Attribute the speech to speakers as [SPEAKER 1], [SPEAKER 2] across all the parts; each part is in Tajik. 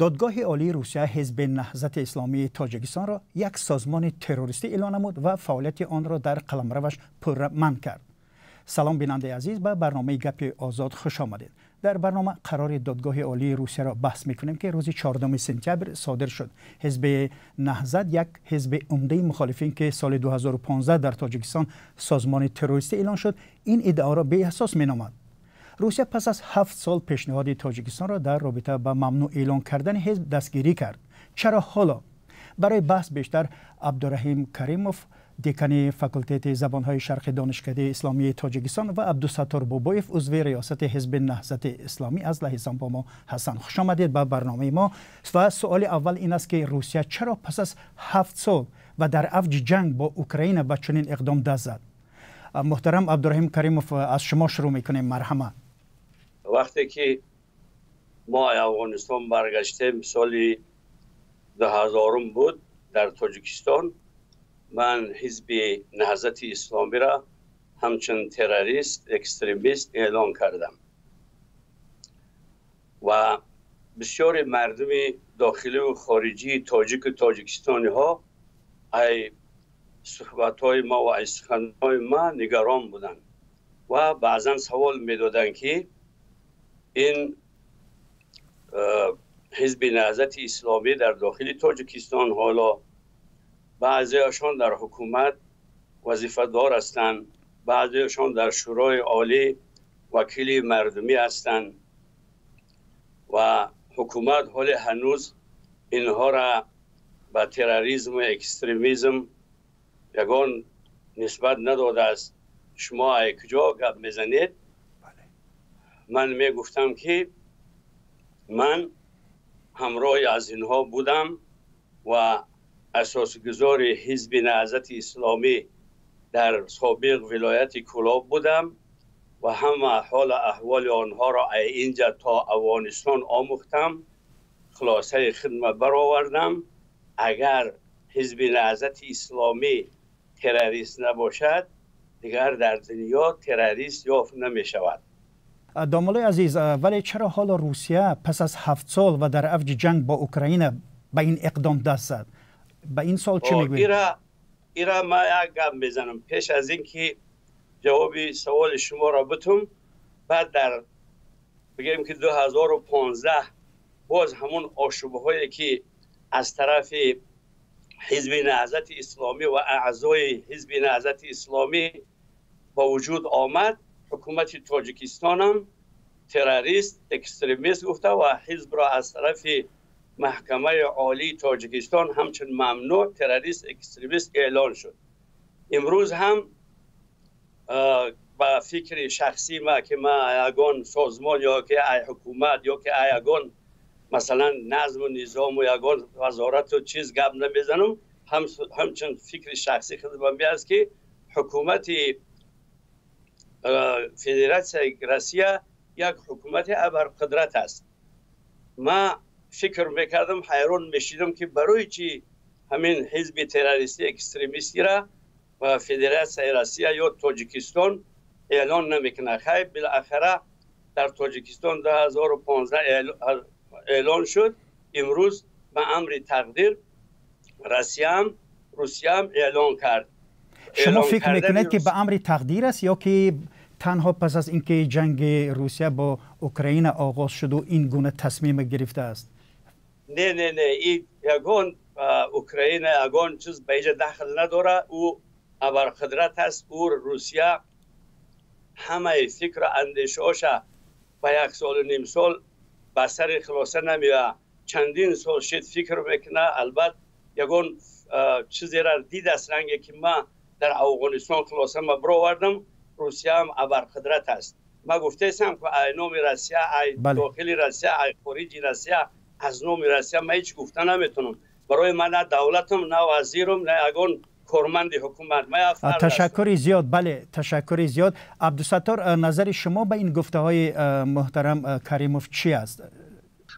[SPEAKER 1] Додгоҳи олии Русия Ҳизби Наҳзати Исломии Тоҷикистонро як созмони террористӣ эълон намуд ва фаъолияти онро дар қаламраваш пурра манъ кард. Салом, бинандаи азиз, ба барномаи «Гапи озод» хуш омадед. Дар барнома қарори Додгоҳи олии Русияро баҳс мекунем, ки рӯзи 4 сентябр содир шуд. Ҳизби Наҳзат, як ҳизби умдаи мухолифин, ки соли 2015 дар Тоҷикистон созмони террористӣ эълон шуд, ин иддаоро беасос меномад. Русия пас аз 7 сол пешниҳоди Тоҷикистонро дар робита ба мамнӯъ эълон кардани ҳизб дастгирӣ кард. Чаро ҳоло? Барои баҳс бештар Абдураҳим Каримов, декани факултети забонҳои шарқи Донишкадаи исломии Тоҷикистон, ва Абдусаттор Бобоев, узви риёсати Ҳизби Наҳзати Исломӣ, аз Лаҳистон бо мо ҳастанд. Хушомадед ба барномаи мо. Ва суоли аввал ин аст, ки Русия чаро пас аз 7 сол ва дар авҷи ҷанг бо Украина ба чунин иқдом даст зад? Муҳтарам Абдураҳим Каримов, аз шумо шурӯъ мекунем, марҳамат.
[SPEAKER 2] Вақте ки мо Афғонистон баргаштем, соли 2000 буд, дар Тоҷикистон ман Ҳизби Наҳзати Исломиро ҳамчун террорист, экстремист эълон кардам ва бисёри мардуми дохиливу хориҷии тоҷику тоҷикистониҳо ай суҳбатҳои ма ва ай суханҳои ма нигарон буданд ва баъзан савол медоданд, ки ин Ҳизби Наҳзати Исломӣ дар дохили Тоҷикистон ҳоло баъзеашон дар ҳукумат вазифадор ҳастанд, баъзеашон дар Шӯрои Олӣ вакили мардумӣ ҳастанд ва ҳукумат ҳоле ҳанӯз инҳоро ба терроризму экстремизм ягон нисбат надодааст, шумо ай куҷо гап мезанед? Ман мегуфтам, ки ман ҳамроҳи аз инҳо будам ва асосгузори Ҳизби Наҳзати Исломӣ дар собиқ вилояти Кӯлоб будам ва ҳама ҳолу аҳволи онҳоро инҷа то Афғонистон омӯхтам, хулосаи хидмат баровардам. Агар Ҳизби Наҳзати Исломӣ террорист набошад, дигар дар дунё террорист ёфт намешавад.
[SPEAKER 1] Домуллои азиз, вале чаро ҳоло Русия пас аз 7 сол ва дар авҷи ҷанг бо Украина ба ин иқдом даст зад? Ба ин савол чӣ мегӯед?
[SPEAKER 2] Ира ман як гап мезанам пеш аз ин ки ҷавоби саволи шуморо бутум. Баъд дар бигӯем, ки 2015 боз ҳамун ошӯбҳое, ки аз тарафи Ҳизби Наҳзати Исломӣ ва аъзои Ҳизби Наҳзати Исломӣ ба вуҷуд омад, ҳукумати Тоҷикистонам террорист, экстремист гуфта ва ҳизбро аз тарафи Маҳкамаи Олии Тоҷикистон ҳамчун мамнӯъ, террорист, экстремист эълон шуд. Имрӯз ҳам ба фикри шахсии ма, ки ма ягон созмон ё ки ай ҳукумат ё ки ай ягон, масалан, назму низому ягон вазорату чиз гап намезанам, ҳамчун фикри шахсӣ хидмат аст, ки ҳукумати Федератсияи Россия як ҳукумати абарқудрат аст. Ма фикр мекардам, ҳайрон мешидам, ки барои чӣ ҳамин ҳизби террористӣ, экстремистира ва Федератсияи Россия ё Тоҷикистон эълон намекунад. Хайр, билохира дар Тоҷикистон 2015 эълон шуд. Имрӯз ба амри тақдир Русияам эълон кард.
[SPEAKER 1] Шумо фикр мекунед, ки ба амри тақдир аст ё ки танҳо пас аз инки ҷанги Русия бо Украина оғоз шуду ин гуна тасмима гирифтааст?
[SPEAKER 2] Не, не, не, и ягон Украина, ягон чиз ба иҷа дахл надора. Ӯ абарқудрат аст. Ӯ Русия ҳамаи фикру андешаоша ба як солу ним сол ба сари хулоса намеояд. Чандин сол шид фикр мекунад. Албат, ягон чизеро дидааст, ранге ки ма дар Афғонистон хулоса ма бировардам. Русияам абарқудрат аст. Ма гуфтаистам, ки ай номи Россия, ай дохили Россия, ай хориҷи Россия, аз номи Россия ма ҳеҷ гуфта наметавонам. Барои ман на давлатам, на вазирам, на ягон корманди ҳукумат.
[SPEAKER 1] Ташаккури зиёд, бале, ташаккури зиёд. Абдусаттор, назари шумо ба ин гуфтаҳои муҳтарам Каримов чӣ аст?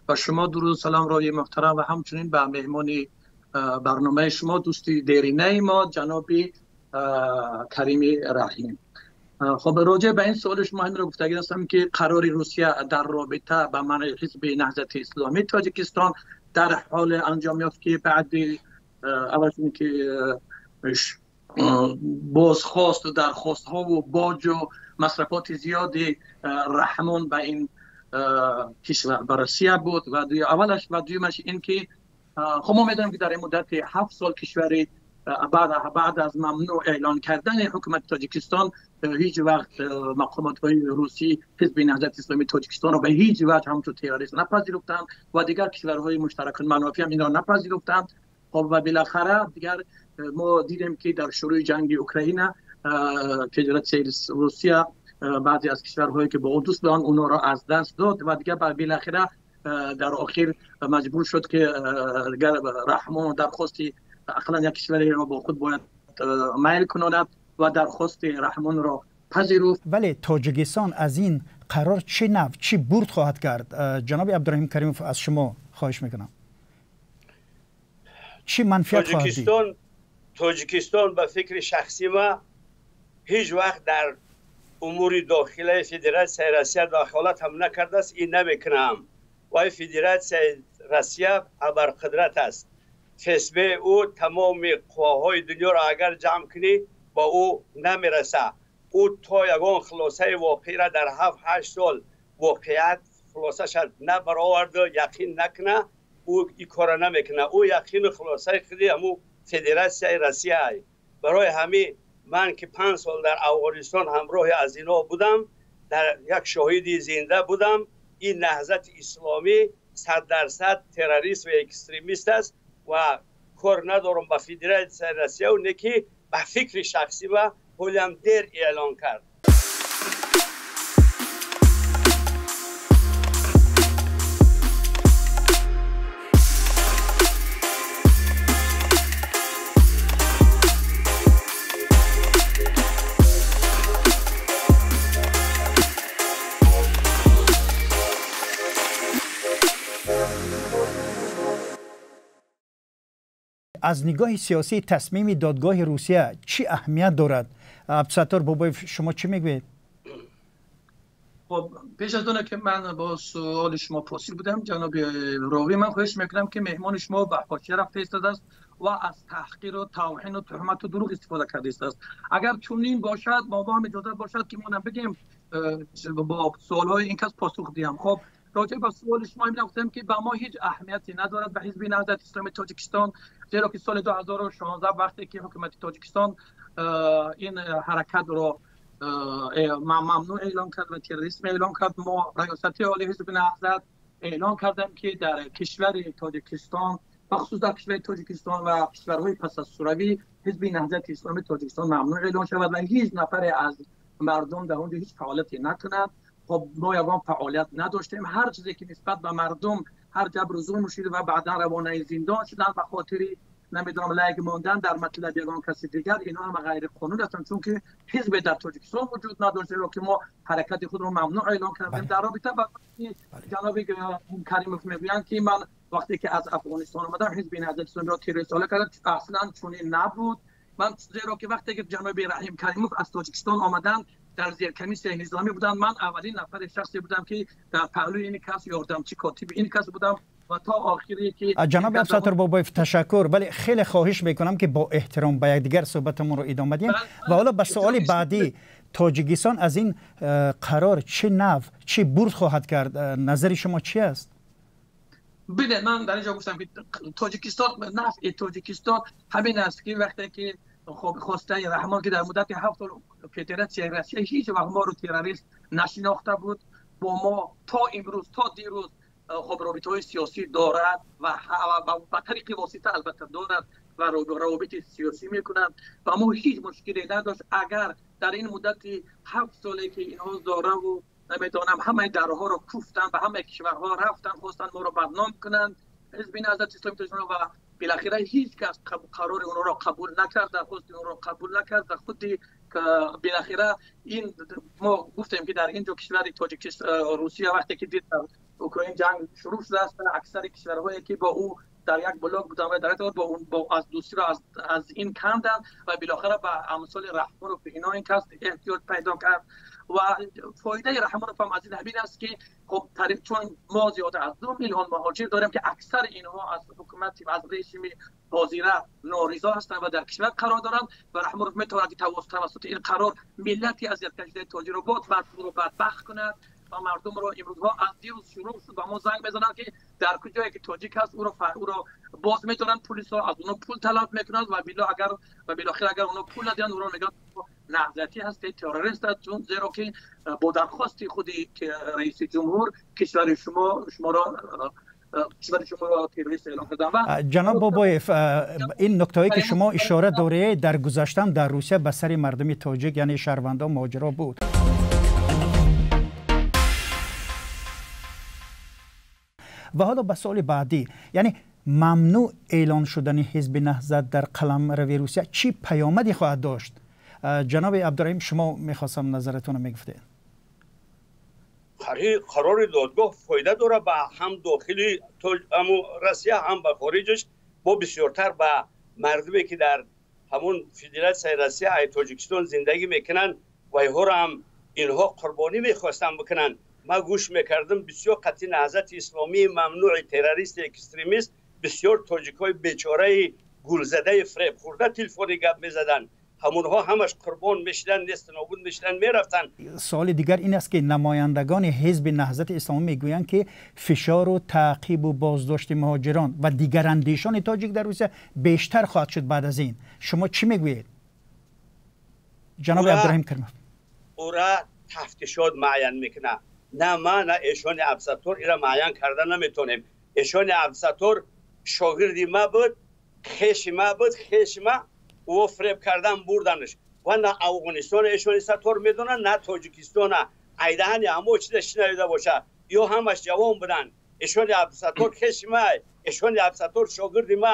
[SPEAKER 3] Ба шумо дуруд, салом, рои муҳтарам, ва ҳамчунин ба меҳмони барномаи шумо, дӯсти деринаи мо, ҷаноби Карими Раҳим. خب راجع به این سوال شما همین رو گفتگی هستم که قرار روسیه در رابطه با منع حزب نهضت اسلامی تاجیکستان در حال انجام یافت که بعد اول که بازخواست و درخواست ها و باج و مصرفات زیادی رحمان به این کشور به روسیه بود و اولش و دومش این که خب ما میدونیم که در این مدت 7 سال کشور بعد از ممنوع اعلان کردن حکومت تاجیکستان هیچ وقت مقامات های روسی حزب نهضت اسلامی تاجیکستان را به هیچ وجه همچون تروریست نپذیرفتند و دیگر کشورهای مشترک منافع هم اینا نپذیرفتند. خب و بالاخره دیگر ما دیدیم که در شروع جنگ اوکراین فدراسیون روسیه بعضی از کشورهایی که با او دوست بودند اونا را از دست داد و دیگر بالاخره در آخر مجبور شد که رحمان درخواست اقلا یک کشوری را با خود باید میل کند و درخواست رحمان را پذیرفت.
[SPEAKER 1] ولی تاجیکستان از این قرار چه نفع چه برد خواهد کرد؟ جناب عبدالرحیم کریموف از شما خواهش میکنم، چی منفعت خواهد دید؟
[SPEAKER 2] تاجیکستان به فکر شخصی ما هیچ وقت در امور داخلی فدراسیون روسیه دخالت هم نکرده است، این نمیکنم. و فدراسیون روسیه ابرقدرت است، فسب او تمام قواهای دنیا را اگر جمع کنی با او نمیرسه. او تا یگان خلاصه واقعی را در 7-8 سال واقعیت خلاصه شد نبرآورد، یقین نکنه، او این کار نمیکنه. او یقین خلاصه خودی همو فدراسیون روسیه. برای همین من که 5 سال در افغانستان همراه از اینا بودم، در یک شاهدی زنده بودم، این نهضت اسلامی 100% تروریست و اکستریمیست است و کار ندارم با فدراسیون روسیه و نکی به فکر شخصی و حالیم دیر اعلان کرد.
[SPEAKER 1] از نگاه سیاسی تصمیم دادگاه روسیه چی اهمیت دارد؟ عبدالستار بابایف شما چی میگویید؟
[SPEAKER 3] خب پیش از اون که من با سوال شما پاسخ بدم جناب راوی، من خواهش میکنم که مهمان شما به حاشیه رفته ایستاده است و از تحقیر و توهین و تهمت و دروغ استفاده کرده است. اگر چنین باشد ما با هم اجازه باشد که ما بگیم با سوالهای این کس پاسخ دیم. خب راجع به سوال شما این گفتم که به ما هیچ اهمیتی ندارد به حزب نهضت اسلامی تاجیکستان، زیرا که سال 2016 وقتی که حکومت تاجیکستان این حرکت را ممنوع اعلام کرد و تروریسم اعلام کرد، ما ریاست عالی حزب نهضت اعلام کردیم که در کشور تاجیکستان بخصوص در کشور تاجیکستان و کشورهای پس از شوروی حزب نهضت اسلامی تاجیکستان ممنوع اعلام شود و هیچ نفر از مردم در اونجا هیچ فعالیتی نکنند. خب ما یگان فعالیت نداشتیم، هر چیزی که نسبت به مردم هر جبر و ظلم شد و بعدا روانه زندان شدن به خاطر نمیدونم لایک ماندن در مطلب یگان کسی دیگر، اینا هم غیر قانون هستند، چون که حزب در تاجیکستان وجود نداشت رو که ما حرکت خود رو ممنوع اعلام کردیم. در رابطه با جناب کریموف میگویند که من وقتی که از افغانستان آمدم حزب نهضت اسلامی را تروریست اعلام کردم، اصلا چنین نبود. من زیرا که وقتی که جناب رحیم کریموف از تاجیکستان آمدن در زیر کمیسیون نظامی بودم، من اولین نفر شخصی بودم که در پهلوی این کس یاردمچی کاتب این کس بودم و تا آخری که
[SPEAKER 1] جناب عبدالستار بابایف تشکر، ولی خیلی خواهش میکنم که با احترام با یکدیگر صحبتمون رو ادامه بدیم. و حالا به سوال بعدی، تاجیکستان از این قرار چه نفع چه برد خواهد کرد؟ نظر شما چی است؟
[SPEAKER 3] بله، من در اینجا گفتم که تاجیکستان نفع تاجیکستان همین است که وقتی که خب خواسته رحمان که در مدت 7 سال فدراسیون روسیه هیچ وقت ما رو تروریست نشناخته بود، با ما تا امروز تا دیروز خب رابطه های سیاسی دارد و به طریق واسطه البته دارد و روابط سیاسی میکنند و ما هیچ مشکلی نداشت. اگر در این مدت 7 ساله که اینها داره و نمیدانم همه درها رو کوفتن و همه کشورها رفتن خواستن ما رو بدنام کنند، حزب نهضت اسلامی تاجیکستان و بالاخره هیچ کس قرار اونها را قبول نکرد، درخواست اونها را قبول نکرد و خود بالاخره این ما گفتیم که در اینجا کشور تاجیکستان روسیه وقتی که دید در اوکراین جنگ شروع شده است، اکثر کشورهایی که با او در یک بلاک بودن و در با اون با از دوستی را از این کندن و بالاخره به امثال رحمانوف اینا این کس احتیاج پیدا کرد. و فایده رحمانوف هم از این همین است که خب چون ما زیاد از 2 میلیون مهاجر داریم که اکثر اینها از حکومت و از رژیم حاضره نارضا هستند و در کشور قرار دارند و رحمانوف میتواند که توسط این قرار ملتی از کشور تاجر رو باد مردم رو بدبخت کند و مردم رو امروزها از دیروز شروع شد و ما زنگ میزنند که در کجایی که تاجیک هست او رو باز می‌دارن، پلیس ها از اونها پول طلب میکنند و بالاخره اگر اونها پول ندهند او رو میگن نهضتی هست، تروریست است، چون زیرا که با درخواست خودی که رئیس جمهور کشور شما را تروریست اعلام کردن.
[SPEAKER 1] جناب بابایف، این نکته‌ای که شما اشاره دارید در گذشته در روسیه به سر مردم تاجیک یعنی شهروندان مهاجرا بود. و حالا به سوال بعدی، یعنی ممنوع اعلان شدن حزب نهضت در قلمرو روسیه چی پیامدی خواهد داشت؟ جناب عبدالرحیم، شما میخواستم نظرتون رو میگفتید.
[SPEAKER 2] قرار دادگاه فایده داره به هم داخلی روسیه هم به خارجش، با بسیارتر به مردمی که در همون فدراسیون روسیه ای تاجیکستان زندگی میکنن و اینها هم اینها قربانی میخواستن بکنن. ما گوش میکردم بسیار قطعی نهضت اسلامی ممنوع تروریست اکستریمیست، بسیار تاجیکای بیچاره گولزده فریب خورده تلفنی گپ میزدن، همونها همش قربان میشدن، نیست نابود میشدن، میرفتن.
[SPEAKER 1] سوال دیگر این است که نمایندگان حزب نهضت اسلامی میگویند که فشار و تعقیب و بازداشت مهاجران و دیگر اندیشان تاجیک در روسیه بیشتر خواهد شد بعد از این. شما چی میگویید جناب عبدالرحیم کریموف؟
[SPEAKER 2] او را تفتیشات معین میکنه، نه ما نه ایشان عبدالستار ایرا معین کرده نمیتونیم. ایشان عبدالستار شاگردی ما بود، خیش ما بود، خیش ما او فریب کردن بردنش و نه افغانستان ایشان ستار میدونن نه تاجیکستان، ایدهن همو چیز شنیده باشه یا همش جوان بودن. ایشان عبدالستار خیش ما، ایشان عبدالستار شاگرد ما،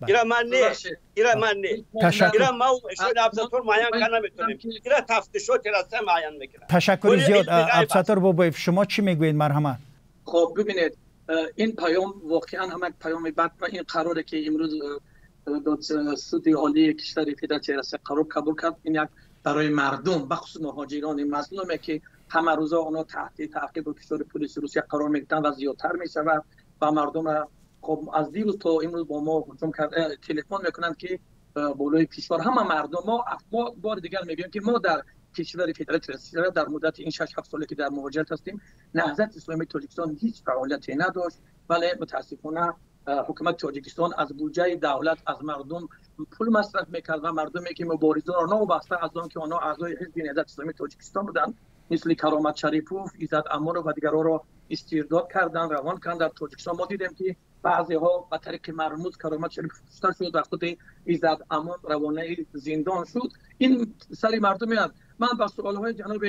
[SPEAKER 2] ایرا من نه، ایرا من نه، ایرا ما ایشان عبدالستار معین کرده نمیتونیم، ایرا تفتیشات رسته معین میکنه.
[SPEAKER 1] تشکر زیاد. عبدالستار بابایف، شما چی میگویید؟ مرحمت.
[SPEAKER 3] خب ببینید، این پیام واقعا هم یک پیام بد و این قراره که امروز سود عالی کشور فدراسیون روسیه قرار قبول کرد، این یک برای مردم بخصوص مهاجران مظلومه که همه روزا اونا تحت تعقیب و فشار پلیس روسیه قرار میگیرن و زیادتر میشود و مردم خب از دیروز تا امروز با ما هجوم کرد، تلفن میکنند که بالای کشور همه مردم ما بار دیگر میگیم که ما در کشور فدراسیون روسیه در مدت این 6 7 ساله که در مهاجرت هستیم نهضت اسلامی تاجیکستان هیچ فعالیتی نداشت، ولی متاسفانه حکومت تاجیکستان از بودجه دولت از مردم پول مصرف میکرد و مردمی که مبارزان را نوبسته از آن که آنها اعضای حزب نهضت اسلامی تاجیکستان بودند مثل کرامت شریفوف، عزت امانوف و دیگران را استرداد کردن، روان کردن در تاجیکستان. ما دیدیم که بعضی ها به طریق مرموز کرامت شریف کشته شد و خود عزت امان روانه زندان شد. این سری مردم میاد. من با سوال های جناب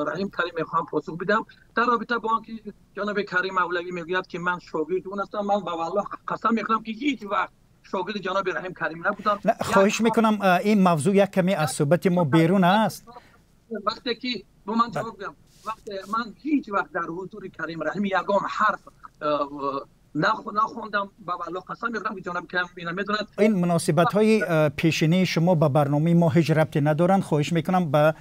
[SPEAKER 3] رحیم کریم میخوام پاسخ بدم در رابطه با آنکه جناب کریم مولوی میگوید که من شاگرد اون هستم. من به والله قسم میخورم که هیچ وقت شاگرد جناب رحیم کریم نبودم.
[SPEAKER 1] خواهش میکنم این موضوع یک کمی از صحبت ما بیرون است.
[SPEAKER 3] وقتی که با من جواب بدم، وقتی من هیچ وقت در حضور کریم رحیم یگان حرف نخوندم، به والله قسم میخورم که جناب کریم اینا میدوند.
[SPEAKER 1] این مناسبت های پیشینه شما به برنامه ما هیچ ربطی ندارند. خواهش میکنم به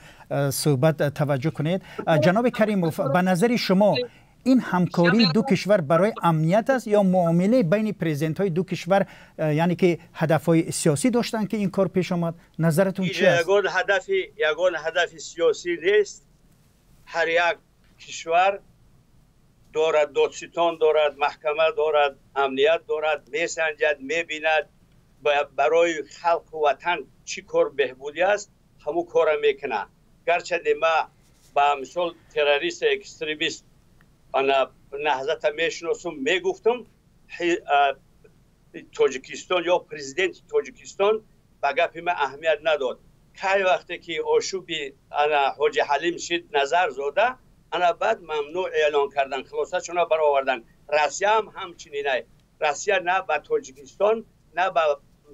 [SPEAKER 1] صحبت توجه کنید. جناب کریموف، به نظر شما این همکاری دو کشور برای امنیت است یا معامله بین پرزیدنت های دو کشور، یعنی که هدف های سیاسی داشتن که این کار پیش آمد؟ نظرتون چی است؟
[SPEAKER 2] یگان هدف سیاسی نیست. هر یک کشور دارد دادستان دارد، محکمه دارد، امنیت دارد، میسنجد، میبیند برای خلق و وطن چی کار بهبودی است، همون کار میکنه. گرچه ما با مثال تروریست اکستریمیست انا نهضت میشناسم، میگفتم تاجیکستان یا پرزیدنت تاجیکستان به گپ ما اهمیت نداد. کی وقتی که آشوبی انا حاجی حلیم شد نظر زاده، انا بعد ممنوع اعلان کردن، خلاصه چون برآوردن. روسیه هم همچنینه. روسیه نه به تاجیکستان، نه به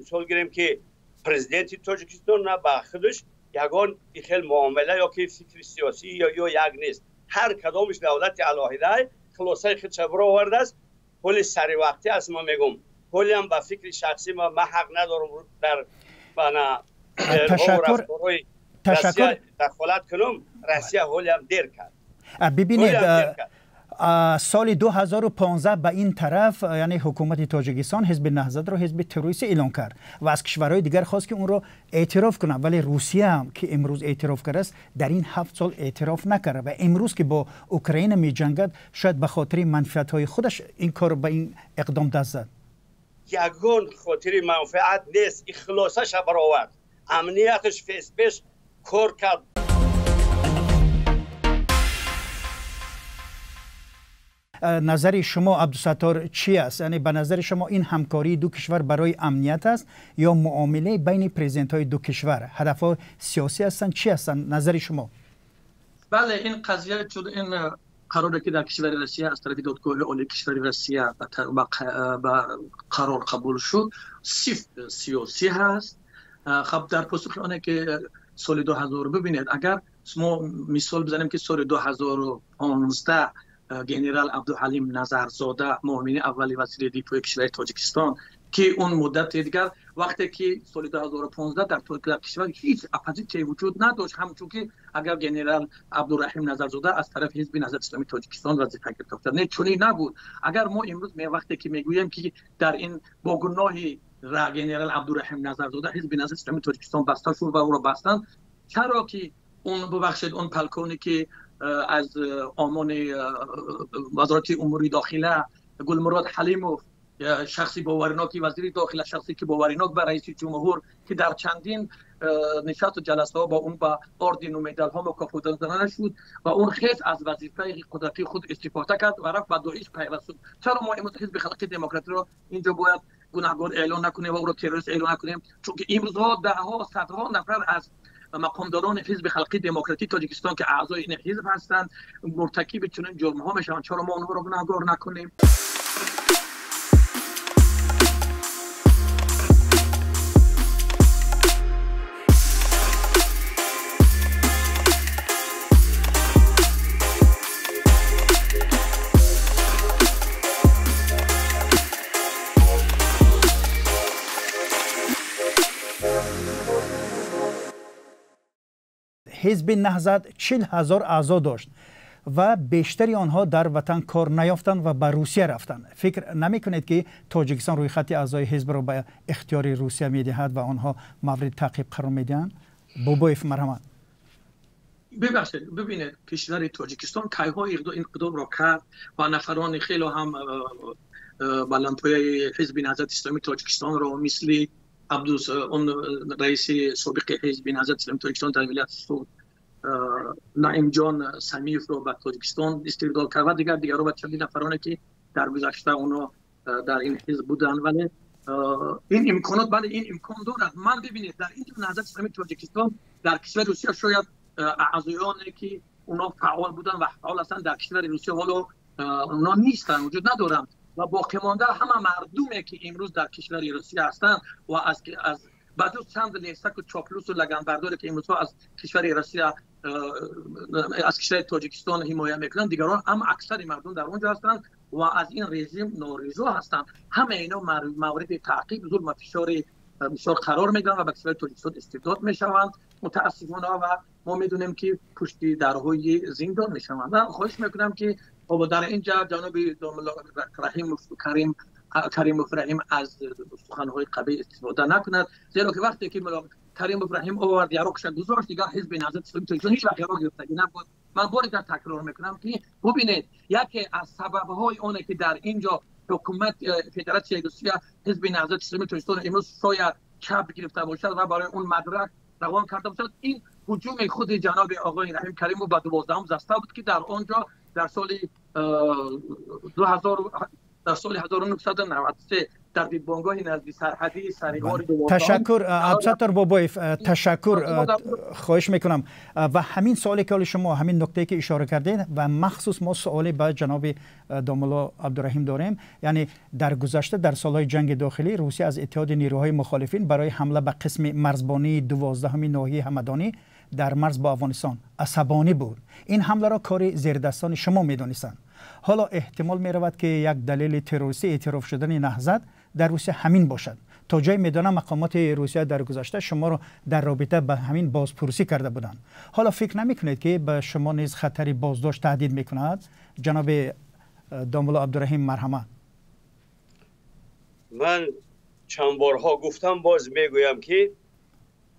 [SPEAKER 2] مثال گیریم که پرزیدنت تاجیکستان، نه به خودش یگان خیلی معامله یا که فکر سیاسی یا یک نیست. هر کدامش دولت علاهیده خلاصه خودش برآورده است. پول سری وقتی است. ما میگم ҳолиам ба фикри шахсӣ ман ҳақ надорам дар
[SPEAKER 1] ташаккур
[SPEAKER 2] ташаккур дахолат кунам. Россия ҳолиам дер кард.
[SPEAKER 1] Бибинед, соли 2015 ба ин тараф, яъне ҳукумати Тоҷикистон ҳизби Наҳзатро ҳизби террористӣ эълон кард ва аз кишварҳои дигар хост, ки онро эътироф кунанд. Вале Русия ҳам, ки имрӯз эътироф кардааст, дар ин 7 сол эътироф накард ва имрӯз ки бо Украина меҷангад, шояд ба хотири манфиатҳои худаш ин кор ба ин иқдом даст зад.
[SPEAKER 2] Ягон хотири манфиат нест, ихлосаша баровард, амнияташ ФСБш кор кард.
[SPEAKER 1] Назари шумо, Абдусаттор, чӣ аст? Яъне ба назари шумо ин ҳамкории ду кишвар барои амният аст ё муомилаи байни президентҳои ду кишвар? Ҳадафҳо сиёсӣ ҳастанд, чӣ ҳастанд? Назари шумо?
[SPEAKER 3] Бале, ин қазия чун ин қароре ки дар кишвари Россия аз тарафи додгоҳи олии кишвари Россия ба қарор қабул шуд, сирф сиёсӣ ҳаст. Хаб, дар посухи оне ки соли 2000 бибинед, агар мо мисол бизанем ки соли 2015 генерал Абдуҳалим Назарзода, муовини аввали вазири дифои кишвари Тоҷикистон, ки он муддати дигар вақте ки соли 2015 дар кишвар ҳеҷ оппозитсияе вуҷуд надошт, ҳамчун ки агар генерал Абдураҳим Назарзода аз тарафи ҳизби Наҳзати Исломии Тоҷикистон вазифа гирифта бошад, не, чунин набуд. Агар мо имрӯз вақте ки мегӯем ки дар ин бо гуноҳи генерал Абдураҳим Назарзода ҳизби Наҳзати Исломии Тоҷикистон баста шуд ва ӯро бастанд, чаро ки он, бубахшед, он полковнике ки аз омони вазорати умури дохила Гулмурод Ҳалимов, шахси бовариноки вазири дохила, шахсе ки боваринок ба раиси ҷумҳур, ки дар чандин нишасту ҷаласаҳо бо он ба ордену медалҳо мукофот дода нашуд ва он хез аз вазифаи қудрати худ истифода кард ва рафт ба Доиш пайваст шуд. Чаро мо имрӯз ҳизби халқи демократиро инҷо бояд гунаҳгор эълон накунем ва ӯро террорист эълон накунем? Чунки имрӯзҳо даҳҳо, садҳо нафар аз мақомдорони ҳизби халқи демократии Тоҷикистон, ки аъзои ин ҳизб ҳастанд, муртакиби чунин ҷурмҳо мешаванд. Чаро мо онҳоро гунаҳгор накунем?
[SPEAKER 1] Ҳизби Наҳзат 40,000 аъзо дошт ва бештари онҳо дар ватан кор наёфтанд ва ба Русия рафтанд. Фикр намекунед, ки Тоҷикистон рӯйхати аъзои ҳизбро ба ихтиёри Русия медиҳад ва онҳо мавриди таъқиб қарор медиҳанд? Бобоев, марҳамат.
[SPEAKER 3] Бибахшед, бибинед, кишвари Тоҷикистон кайҳо иқдомро кард ва нафарони хело ҳам баландпояи ҳизби Наҳзати Исломии Тоҷикистонро, мисли он раиси собиқи ҳизби Наҳзати Исломии Тоҷикистон дар вилояти Суғд Наимҷон Самиевро ба Тоҷикистон истирдод кард ва дигарро ва чандин нафароне ки дар гузашта онҳо дар ин ҳизб буданд. Вале ин имконот, бале, ин имкон дорад. Ман, бибинед, дар инҷо Наҳзати Исломии Тоҷикистон дар кишвари Русия шояд аъзоёне ки онҳо фаъол буданд ва фаъол ҳастанд дар кишвари Русия, ҳоло онҳо нестанд, вуҷуд надоранд ва боқимонда ҳама мардуме ки имрӯз дар кишвари Русия ҳастанд ва аз ба ҷуз чанд лесаку чоплусу лаганбардоре ки имрӯзҳо аз кишвари Русия, аз кишвари Тоҷикистон ҳимоя мекунанд, дигарон ҳама, аксари мардум дар он ҷо ҳастанд ва аз ин режим норизо ҳастанд. Ҳама ино мавриди таъқиб, зулм ва фишори бисёр қарор мегиранд ва ба кишвари Тоҷикистон истирдод мешаванд, мутаассифона, ва мо медонем ки пушти дарҳои зиндон мешаванд. Ман хоҳиш мекунам ки дар инҷа ҷаноби Раҳимов Карим, Каримов Раҳим аз суханҳои қабеҳ истифода накунад, зеро ки вақте ки Каримов Раҳим овард, яроқша гузошт, дигар ҳизби Наҳзати Исломии Тоҷикистон ҳеҷ вақт яроқ гирифтагӣ набуд. Ман бори дигар такрор мекунам, ки бубинед, яке аз сабабҳои оне ки дар инҷо ҳукумат Федератсияи Русия ҳизби Наҳзати Исломии Тоҷикистон имрӯз шояд чап гирифта бошад ва барои он мадрак равон карда бошад, ин ҳуҷуми худи ҷаноби оғои Раҳим Каримов ба 12-ум заста буд, ки дар он ҷо дар соли 2000, дар соли 1993 дар дидбонгоҳи назди сарҳадии Саригори.
[SPEAKER 1] Ташаккур, Абдусаттор Бобоев, ташаккур. Хоҳиш мекунам, ва ҳамин суоле ки ҳоли шумо, ҳамин нуктае ки ишора кардед, ва махсус мо суоле ба ҷаноби домулло Абдураҳим дорем. Яъне дар гузашта, дар солҳои ҷанги дохилӣ, Русия аз иттиҳоди нерӯҳои мухолифин барои ҳамла ба қисми марзбонии 12-ҳуми ноҳияи Ҳамадонӣ дар марз бо Афғонистон асабонӣ буд. Ин ҳамларо кори зердастони шумо медонистанд. Ҳоло эҳтимол меравад, ки як далели террористӣ эътироф шудани Наҳзат در روسیه همین باشد. تا جای میدانم مقامات روسیه در گذشته شما را در رابطه به همین بازپرسی کرده بودند. حالا فکر نمیکنید که به شما نیز خطر بازداشت تهدید میکند؟ جناب داملا عبدالرحیم مرحمت.
[SPEAKER 2] من چند بارها گفتم، باز میگویم که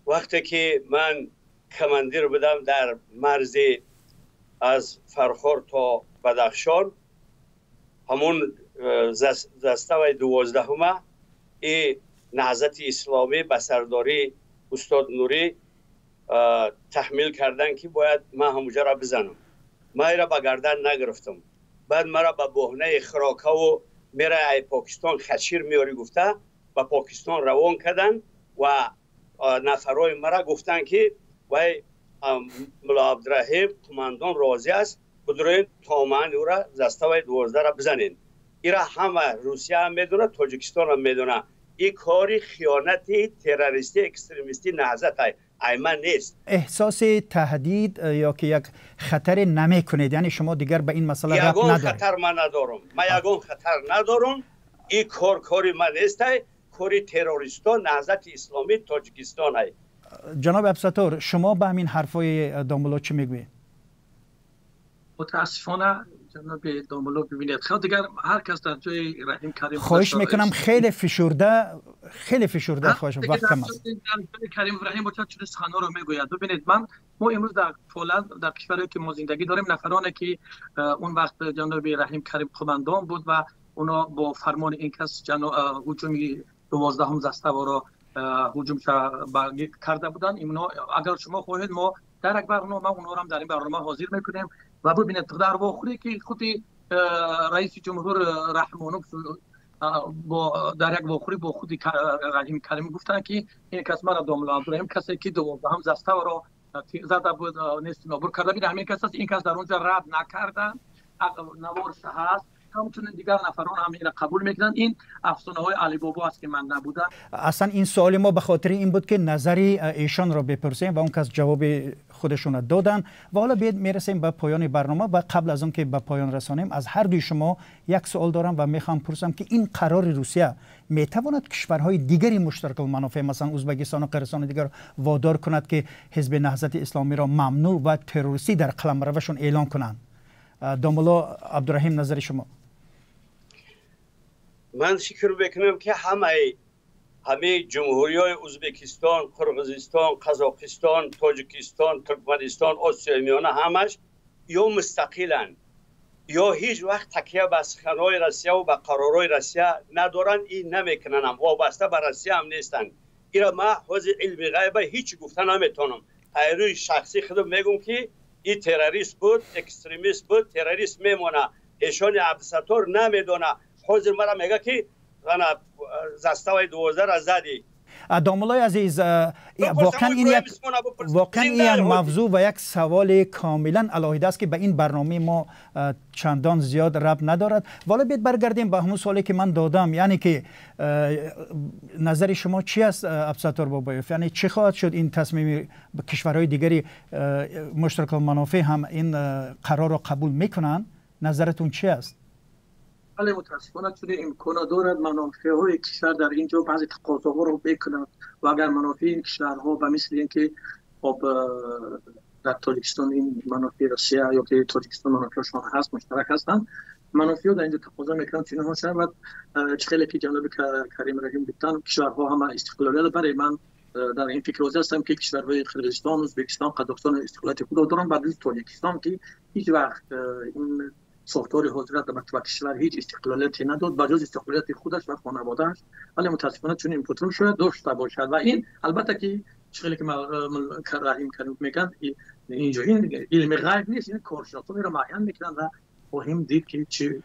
[SPEAKER 2] وقتی که من کماندیر بودم در مرز از فرخار تا بدخشان، همون زستوی 12 ای نهضت اسلامی به سرداری استاد نوری تحمیل کردن که باید من همونجا را بزنم. من را به گردن نگرفتم. بعد مرا به بهانه خراکه و میره ای پاکستان خشیر میاری گفته به پاکستان روان کردن و نفرای مرا گفتن که وای ملا عبدالرحیم قماندان راضی است، بدروین تا من او را زستوی 12 را بزنین. ایرا همه روسیه هم میدونه، تاجیکستان هم میدونه. این کاری خیانتی تروریستی اکستریمیستی نهضت ای من نیست.
[SPEAKER 1] احساس تهدید یا که یک خطر نمیکنید، یعنی شما دیگر به این مسئله ربط ندارید؟
[SPEAKER 2] یگان خطر من ندارم، من یگان خطر ندارم. این کار کاری من نیست، کاری تروریستان نهضت اسلامی تاجیکستان ای.
[SPEAKER 1] جناب عبدالستار، شما به همین حرفای داملا چی میگویید؟
[SPEAKER 3] متاسفانه جناب داملا ببینید، خب دیگر هر کس در جای رحیم کریم
[SPEAKER 1] خواهش میکنم خیلی فشرده، خیلی فشرده خواهش وقت کم است.
[SPEAKER 3] کریم رحیم با چه سخن‌ها رو میگوید. ببینید ما امروز در پولند، در کشوری که ما زندگی داریم، نفرانی که اون وقت جناب رحیم کریم قماندان بود و اونا با فرمان این کس هجوم 12 زستوا را هجوم کرده بودن. اینا اگر شما خواهید ما در یک برنامه اونها را هم در این برنامه حاضر میکنیم و ببینید در واخوری که خود رئیس جمهور رحمانوف با در یک واخوری با خود رحیم کریم گفتن که این کس مرا داملا عبدالرحیم کسی که 12 زستوا را زده بود نیست نابود کرده بود، همین کس است. این کس در اونجا رد نکردن، نوارش هست، همچنین دیگر نفران هم اینو قبول میکنن. این افسانه های علی بابا است که من نبودم.
[SPEAKER 1] اصلا این سوال ما به خاطر این بود که نظری ایشان را بپرسیم و اون کس جواب خودشون دادن. و حالا بیاید میرسیم به پایان برنامه و قبل از اون که به پایان رسانیم از هر دوی شما یک سوال دارم و میخوام پرسم که این قرار روسیه میتواند کشورهای دیگری مشترک المنافع مثلا ازبکستان و قرغیزستان دیگر وادار کند که حزب نهضت اسلامی را ممنوع و تروریستی در قلمروشون اعلام کنند؟ داملا عبدالرحیم نظر شما.
[SPEAKER 2] من فکر میکنم که همه جمهوری های ازبکستان، قرغیزستان، قزاقستان، تاجیکستان، ترکمنستان، آسیای میانه همش یا مستقلن یا هیچ وقت تکیه به سخنهای روسیه و به قرارهای روسیه ندارن. این نمیکنن، هم وابسته به روسیه هم نیستن. ایرا ما حوز علم غیبه هیچ گفته نمیتونم. روی شخصی خودم میگم که این تروریست بود، اکستریمیست بود، تروریست میمونه. ایشان عبدالستار نمیدونه. حاضر مرا میگه که انا زستوی 12 را زدی.
[SPEAKER 1] داملای عزیز، واقعا این یک موضوع و یک سوال کاملا علاهیده است که به این برنامه ما چندان زیاد ربط ندارد. ولی بیاید برگردیم به همون سوالی که من دادم، یعنی که نظر شما چی است عبدالستار بابایف؟ یعنی چه خواهد شد این تصمیم کشورهای دیگری مشترک المنافع هم این قرار را قبول میکنن؟ نظرتون چی است؟
[SPEAKER 3] بله، متاسفانه چون امکان دارد منافع های کشور در اینجا بعضی تقاضاها رو بکنند و اگر منافع این کشورها به مثل اینکه خب در تاجیکستان این منافع روسیه یا که تاجیکستان منافعشان هست مشترک هستند، منافع در اینجا تقاضا میکنند چون ها شود. خیلی که جناب کریم رحیم گفتن کشورها هم استقلالیت، برای من در این فکر راضی هستم که کشورهای قرغیزستان، ازبکستان، قزاقستان استقلالیت خود دارند، بعد از تاجیکستان که هیچ وقت این ساختار حضرت به کشور هیچ استقلالیتی نداد بجز استقلالیت خودش و خانواده‌اش. ولی متاسفانه چون این پترون شاید داشته باشد و این البته که چیزی که رحیم کریم میگن اینجا این علم غیب نیست، این کارشناسان رو معین میکنن و خواهیم دید که چی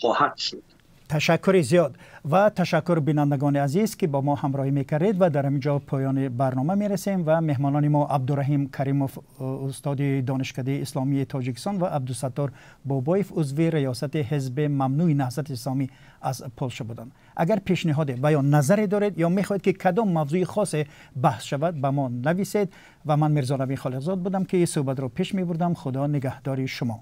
[SPEAKER 3] خواهد شد.
[SPEAKER 1] تشکر زیاد و تشکر بینندگان عزیز که با ما همراهی میکردید و در اینجا پایان برنامه میرسیم و مهمانان ما عبدالرحیم کریموف استاد دانشکده اسلامی تاجیکستان و عبدالستار بابایف عضو ریاست حزب ممنوع نهضت اسلامی از پولش بودند. اگر پیشنهاد و یا نظری دارید یا میخواهید که کدام موضوع خاص بحث شود به ما نویسید و من میرزا نبی خالقزاد بودم که صحبت را پیش میبردم. خدا نگهدار شما.